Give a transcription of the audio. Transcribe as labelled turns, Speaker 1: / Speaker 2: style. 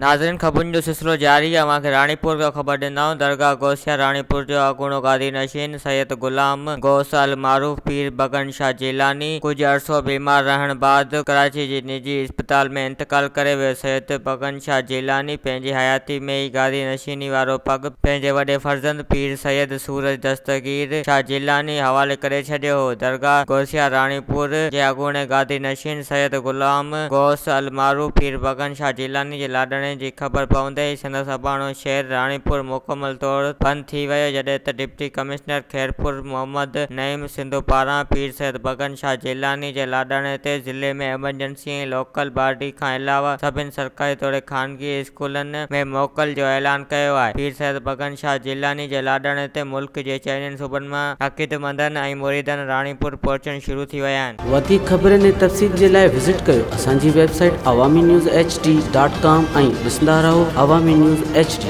Speaker 1: ناظرين خبرن جو سلسلو جاري اوهان کي راڻيپور کان خبر ڏيندائون درگاهه غوثيه راڻيپور جو اڳوڻو گادي نشين سيد غلام غوث المعروف پير بگن شاهه جيلاني ڪجهه عرصو بيمار رهڻ بعد ڪراچي جي نجي اسپتال ۾ انتقال ڪري ويو سيد بگن شاهه جيلاني پنهنجي حياتي ۾ ئي گادي نشيني وارو پڳ پنهنجي وڏي فرزند پير سيد سورج دستگير شاهه جيلاني حوالي ڪري ڇڏيو هو درگاهه غوثيه راڻيپور جي اڳوڻي گادي نشين سيد غلام غوث المعروف پير بگن شاهه جيلاني جي لاڏاڻي جي خبر پوندي ئي سندس اباڻو شهر راڻيپور مڪمل طور بند ٿي ويو، جڏهن ته ڊپٽي ڪمشنر خيرپور محمد نعيم سنڌو پاران پير سيد بگن شاهه جيلاني جي لاڏاڻي تي ضلعي ۾ ايمرجنسي ۽ لوڪل باڊي کان علاوه سڀن سرڪاري توڙي خانگي اسڪولن ۾ موڪل جو اعلان ڪيو آهي. پير سيد بگن شاهه جيلاني جي لاڏاڻي تي ملڪ جي چئني صوبن مان عقيدتمندن ۽ مريدن راڻيپور پهچڻ شروع ٿي ويا آهن.
Speaker 2: وڌيڪ خبرن ۽ تفصيل جي لاء وزٽ ڪيو اسان جي website Awami news H D dot com ۽ ڏسندا رهو عوامي نيوز ايڇ ڊي.